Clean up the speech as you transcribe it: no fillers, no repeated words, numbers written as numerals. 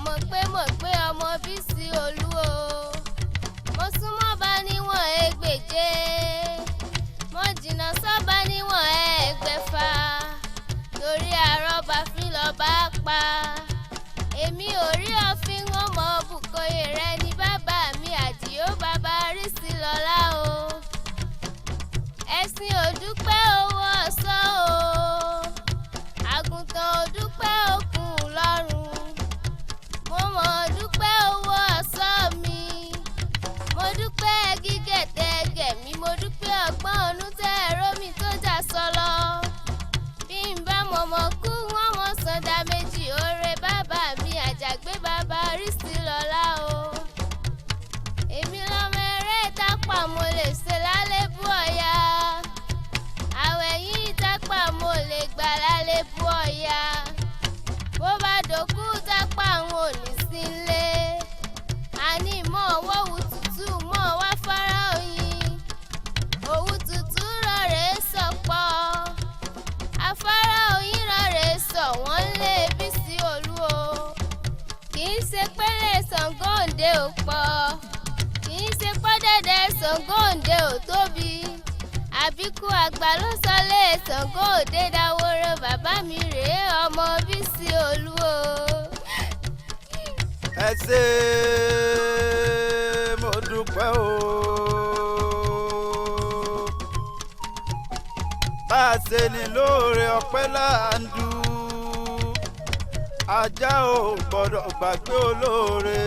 Mo pé, mo pé ọmọ Bísí Olú o. Mo súnmọ́ bá níwọ̀n 1,200, mo jìnnà sọ́ba níwọ̀n 600, torí àrọ́bà fi lọ́ba pa. Èmi ò rí òfin wọn mọ Bùkóyè rẹ ní bàbá mi Àdìó, bàbá rí sí lọ́lá o. Ẹ̀sìn ò dúpẹ́ owó ọ̀sán o, àgùntàn ò dúpẹ́ òkun lọ́rùn. Mo mọ̀ dúpẹ́ owó ọ̀sán mi, mo dúpẹ́ gígẹ̀ tẹ́gẹ̀ mi, mo dúpẹ́ ọgbọ́n ọ̀nù tẹ́ ẹ̀rọ mi tó jà sọlọ. Bí n bá mọ̀mọ́ kú, wọ́n mọ̀ sọ̀dá méjì oore bàbá mi Àjàgbé, bàbá rí sí lọ́lá o. Èmi lọ́mọ eré tápà, mo lè ṣe lálébú ọ̀yà. Àwẹ̀ yìí tápà, mo lè gbà lálébú ọ̀yà. Bó bá dòkú tápà, ń ò ní sí nlé. Àní mọ̀ wọ́wù tútù mọ̀ wá fara oyin. Òwú tútù rọ̀rẹ́ sọ̀pọ̀. Afárá oyin rọ̀rẹ́ sọ̀ wọ́n lé Bísí Olú o. Kì í ṣe pélé Ṣàngó Òǹdè ò pọ̀, kì í ṣe pọ́dẹ̀dẹ̀ Ṣàngó Òǹdè ò tóbi. Àbíkú àgbà ló sọ lé Ṣàngó Òde dáwọ́rọ́. Bàbá mi rèé, ọmọ Bísí Olú o. Ẹ ṣé, mo dúpẹ́ o. Bá a ṣe ní lóore ọpẹ́ là ń dù, ajá ò gbọ́dọ̀ gbàgbé olóore.